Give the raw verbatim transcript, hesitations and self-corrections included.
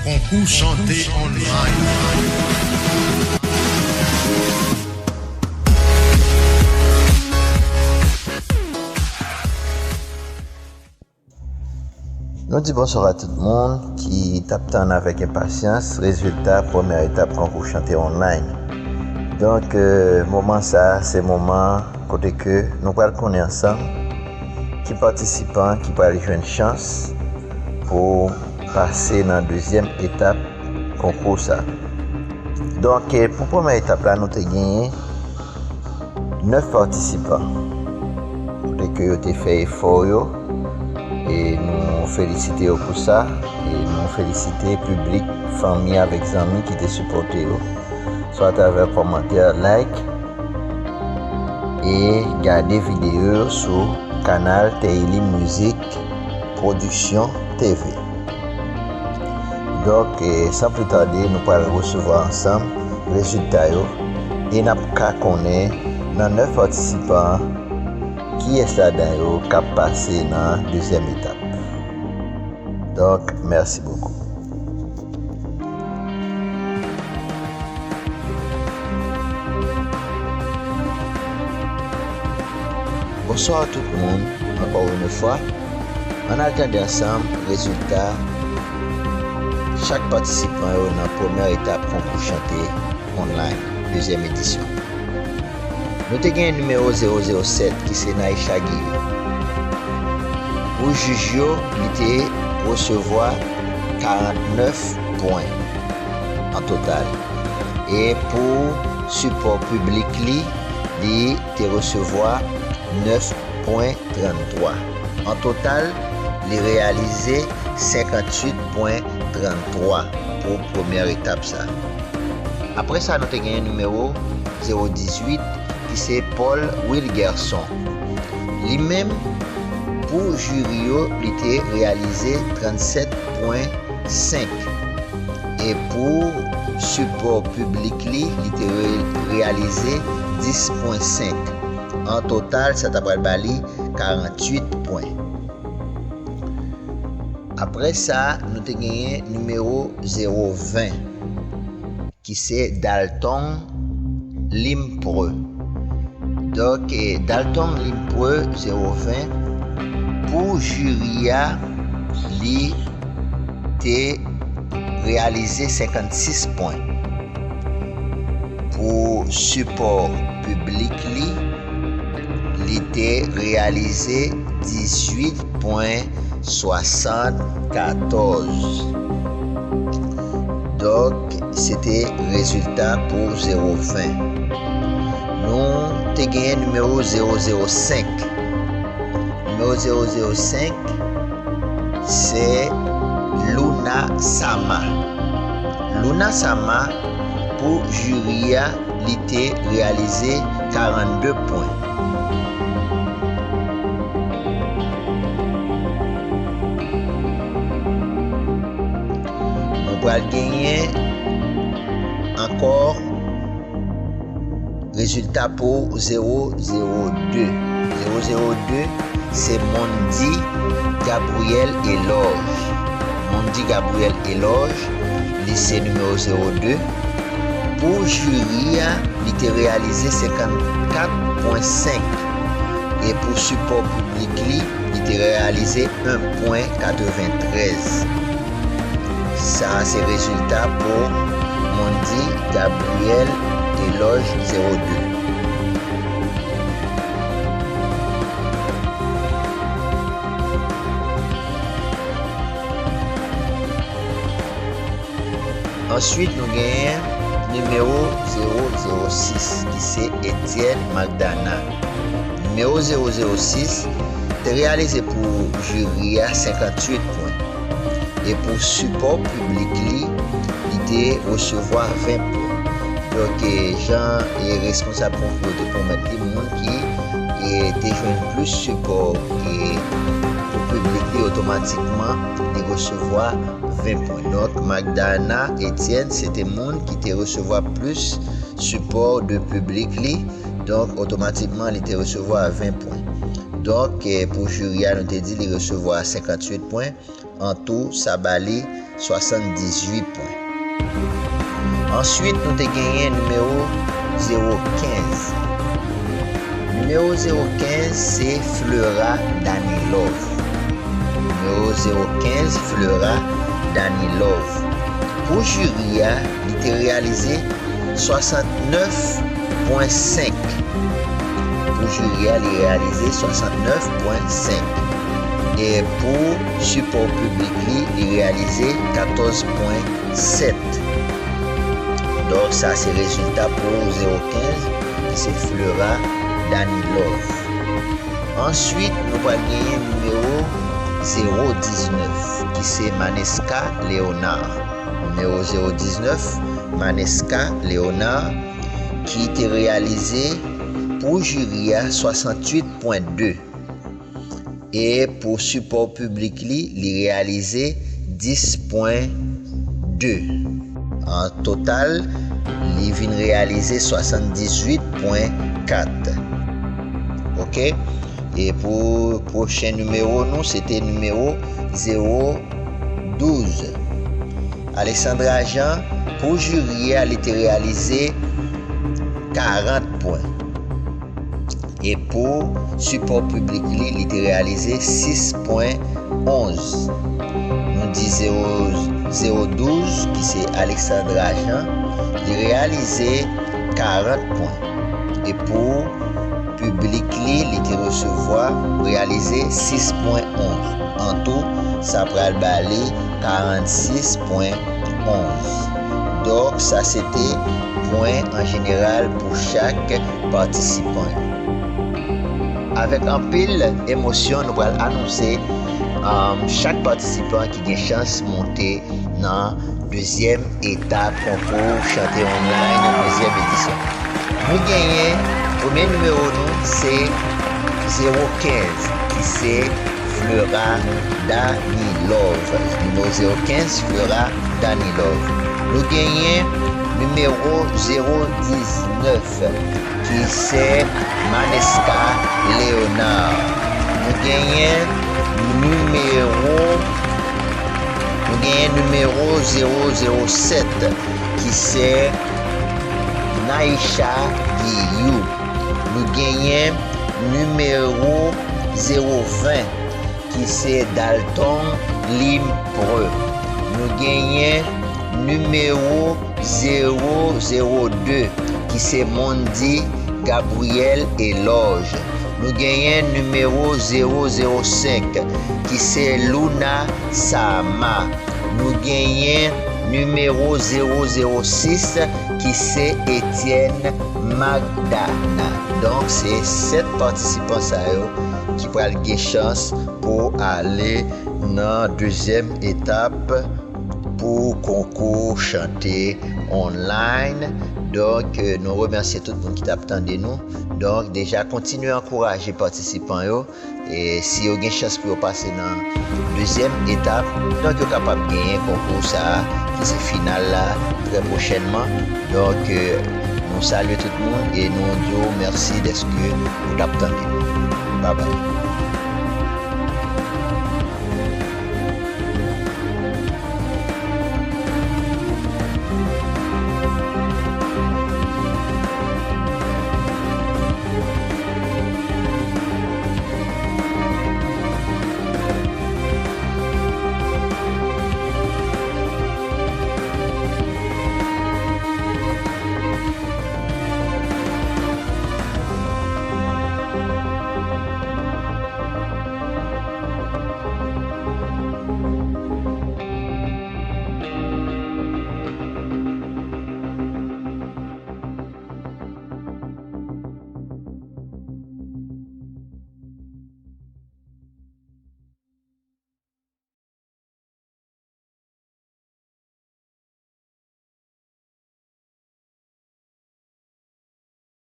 Konkou Chante Online. Nou di bonswa a tout moun ki t ap tann avèk enpasyans rezilta premyè etap konkou Chante Online. Donk, euh, moman sa a, se moman kote ke nou pral konnen ansanm ki patisipan ki pral jwenn chans pou pase nan dezyèm etap konkou sa. Donk, eh, pou premyè etap la, nou te genyen nèf patisipan. Kote ke yo te fè efò yo, e nou felisite yo pou sa, e nou felisite piblik, fanmi avèk zanmi ki te sipòte yo, swa atravè kòmantè, like, e gade videyo yo sou kanal Teyli Music Production T V. Donk, eh, san pli tade, nou pral resevwa ansanm rezilta yo e n ap ka konnen nan nèf patisipan an kiyès ladan yo k ap pase nan dezyèm etap. Donk, mèsi bokou. Bonswa tout moun, ankò yon fwa. Ann al tande ansanm rezilta chak patisipan yo nan premyè etap konkou chante online, dezyèm edisyon. Nou te gen nimewo zewo zewo sèt, ki se Naïcha Guillot. Pou jij yo, li te resevwa karant nèf pwen an total. E pou sipò piblik li, li te resevwa nèf pwen tranntwa. An total, li reyalize senkantuit pwen tranntwa pou premyè etap sa. Apre sa, nou te genyen nimewo zewo dizuit, ki se Paul Wilgerson. Li menm, pou jiri yo, li te reyalize trannsèt pwen senk. E pou sipò piblik li, li te re-, reyalize dis pwen senk. An total, sa ta pral ba li karanntuit pwen. Apre sa, nou te genyen nimewo zewo ven, ki se Dalton Limpre. Donk, eh, Dalton Limpre, zewo ven, pou jiri a, li te reyalize senkannsis pwen. Pou sipò piblik li, li te reyalize dizuit pwen swasannkatòz. Donk, se te rezilta pou zewo ven. Nou te genyen nimewo zewo zewo senk. Nimewo zewo zewo senk, se Luna Sama. Luna Sama, pou jiri a, li te reyalize karannde pwen. Nou pral genyen ankò rezilta pou zewo zewo de. Zewo zewo de, se Mondy Gabriel Eloge. Mondy Gabriel Eloge, li se nimewo zewo de. Pou jiri a, li te reyalize senkannkat pwen senk. E pou sipò piblik li, li te reyalize en pwen katreventrèz. Sa a se rezilta pou Mondy Gabriel Eloge zewo de. Answit, nou genyen nimewo zewo zewo sis, ki se Etienne Magdana. Nimewo zewo zewo sis te reyalize pou jiri a senkanntuit pwen. E pou sipò piblik li, li te resevwa ven pwen. Donk, eh, jan, eh, responsab konkou yo te pwomèt li, moun ki, eh, te jwenn plis sipò, eh, pou piblik li, otomatikman, li resevwa ven pwen. Donk, Magdana Etienne, se te moun ki te resevwa plis sipò de piblik li. Donk, otomatikman, li te resevwa ven pwen. Donk, eh, pou jiri a, nou te di li resevwa senkanntuit pwen. An tou, sa ba li swasanndizuit pwen. Answit, nou te genyen nimewo zewo kenz. Nimewo zewo kenz se Fleura Danilove. Nimewo zewo kenz, Fleura Danilove. Pou jiri a, li te reyalize swasantnèf pwen senk. Pou jiri a, li reyalize swasantnèf pwen senk. E pou sipò piblik li, li reyalize katòz pwen sèt. Donk, sa se rezilta pou zewo kenz, ki se Fleura Danilove. Answit, nou pral genyen nimewo zewo diznèf, ki se Manesca Léonard. Nimewo zewo diznèf, Manesca Léonard, ki te reyalize pou jiri a swasanntuit pwen de. E pou sipò piblik li, li reyalize dis pwen de. An total, li vin reyalize swasanndizuit pwen kat. Oke? E pou pwochen nimewo nou, se te nimewo zewo douz. Alexandra Jean, pou jiri a, li te reyalize karant pwen. E pou sipò piblik li, li te reyalize sis pwen onz. Nou di zewo, zewo douz, ki se Alexandra Jean, li reyalize karant pwen. E pou piblik li, li te resevwa, reyalize sis pwen onz. An tou, sa pral ba li karannsis pwen onz. Donk, sa se te pwen an jeneral pou chak patisipan yo. Avèk anpil emosyon, nou pral anonse, um, chak patisipan ki gen chans monte nan dezyèm etap konkou chante online, dezyèm edisyon. Nou genyen, premye nimewo nou se zewo kenz, ki se Fleura Danilove. Nimewo zewo kenz, Fleura Danilove. Nou genyen nimewo zewo diznèf, ki se Manesca Léonard. Nou genyen nimewo, nou genyen nimewo zewo zewo sèt, ki se Naisha Guillou. Nou genyen nimewo zewo ven, ki se Dalton Limpre. Nou genyen nimewo zewo zewo de, ki se Mondy Gabriel Eloge. Nou genyen nimewo zewo zewo senk, ki se Luna Sama. Nou genyen nimewo zewo zewo sis, ki se Etienne Magdana. Donk, se sèt patisipan sa yo ki pral gen chans pou ale nan dezyèm etap pou konkou chante online. Donk, nou remèsye tout moun ki t ap tande nou. Donk, deja kontinye ankouraje patisipan yo. E si yo gen chans pou yo pase nan dezyèm etap, donk yo kapab genyen konkou sa a, ki se final la, trè pwochènman. Donk, nou salye tout moun e nou di w mèsi dèske ou t ap tande nou. Babay.